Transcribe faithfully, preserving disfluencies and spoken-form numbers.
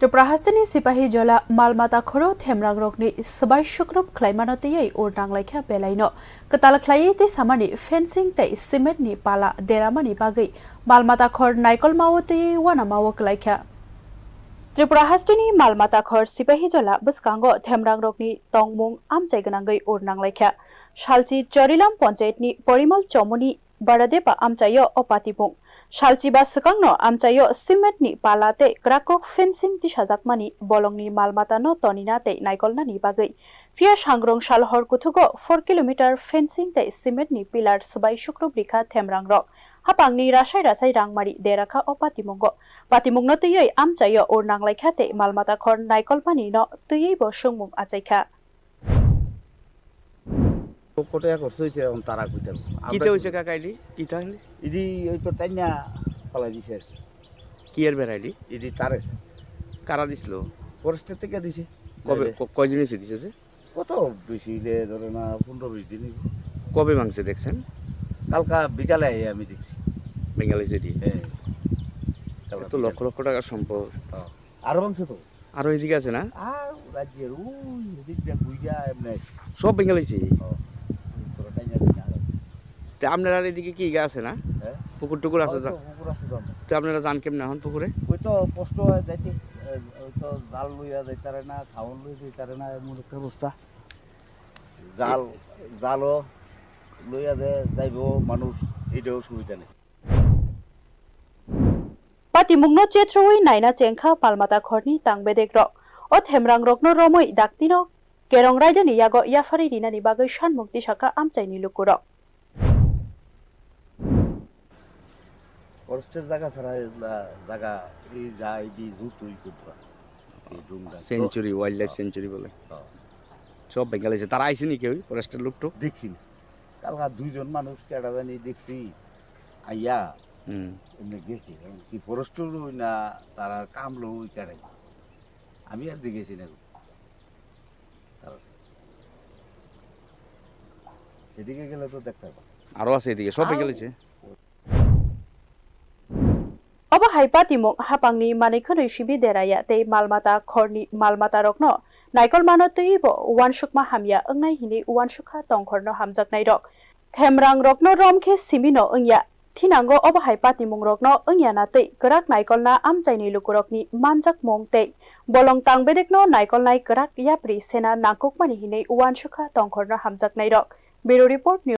Tripura hasteni Sipahi Jola mal mata khoro themrangrokni swbai sukrup khlaimano twiwi ur nanglaikha belaino. Kwtal khlaiwi tei samani fencing tei cement ni pala deramani bagwi mal mata khor naikolmao twiwi uanamao kwlaikha. Tripura hasteni mal mata khor Sipahi Jola bwskango themrangrokni tongmung amchai gwnangwi ur nanglaikha. Salchi Chorilam Panchayatni Porimal Chomoni Baradepa amchaio o patibung. Salchiba swkangno amchaio cement ni pala tei kwrakkok fencing tisajakmani bolongni mal matano tonina tei naikolnani bagwi. Phiya sangrong sal hor kuthugo four kilometer fencing tei cement ni pillar swbai sukrup rikha themrangrok. Hapangni rasai rasai rangmari derakha o patimungo. Patimungno twiwi amchaio ur nanglaikha tei mal mata khor naikolmani no twiwi bo swngmung achaikha. কোটে করছে হইছে এখন তারা কইতাম। কিতা হইছে কাকা এটি? কিতা হইলে? এটি ওই তো টাইনা ফালাই দিছে আর কি। কি এর বেড়াইলি? এটি তারে। কারা দিছিল? ফরেস্টের থেকে দিছে। কবে, ক-, কয়দিন হইছে দিছে যে? কত বেশি হইলে ধরে না পনেরো বিশ দিন হইব। কবে ভাঙছে দেখছেন? কালকা বিকালে আইয়া আমি দেখছি। Bengali city? হ্যাঁ। কালকা এত বিকালে। লক্ষ লক্ষ টাকার সম্পদ। হ্যাঁ। আরো ভাঙছে তো। আরো এদিকে আছে না? আর রাজ্যের ওই এদিক দিয়ে ঘুরিয়া এমনি। সব ভেঙে লাইছে? ও, পুরোটাই জানি না। তে আপনারা এদিকে কি ইগা আছে না? হ্যাঁ? পুকুর টুকুর আছে? হয়তো যা-, পুকুর আছে তো। তে আপনারা যান কেমনে এখন পুকুরে? ওই তো কষ্ট হয় যাইতে, এ, ওই তো জাল লইয়া যাইতারে না, খাওন লইয়া যাইতারে না, এমন একটা অবস্থা। জাল, জালও লইয়া যে যাইব মানুষ, এইটাও সুবিধা নেই। Patimungno chetrwi naina chengkha palmata khorni tang bedekrok. O themrangrokno romwi daktino kerong raidani yago yapharwi rinani bagwi sanmung tisakha amchaini lukurok. ফরেস্টের জায়গা ছাড়া এগুলা জায়গা এই যা এই যে জুতই করবা। এই ডুমরা তো সেঞ্চুরি, ওয়াইল্ড লাইফ হ্যাঁ। সেঞ্চুরি বলে। হ্যাঁ। সব বেঙ্গালি আছে। তারা আইসেনি কেউ? ফরেস্টের লোক টোক? দেখছি না। কালকা দুইজন মানুষ কেডা জানি দেখছি। আইয়া হুম। এমনি গেছে। এখন কি ফরেস্টের ওই না তারা কামলো ওই কেডাই? আমি আর জিজ্ঞেসি না। কারণ এদিকে গেলে তো দেখতে পারবো। আরো আছে এদিকে, সব আর বেঙ্গালি আছে। Obo hai patimung hapangni manwi khwnwi simi deraya tei mal mata khorni mal matarokno naikolmano twiwi bo uansukma hamya wngnai hinwi uansukha tongkhorno hamjaknairok. Themrangrokno rom khe simino wngya, thinango obo hai patimungrokno wngya na twi kwrak naikolna amchaini lukurokni manjakmung tei bolong tang bedekno naikolnai kwrak yapri sena nangkukmani hinwi uansukha tongkhorno hamjaknairok. Bureau Report, News.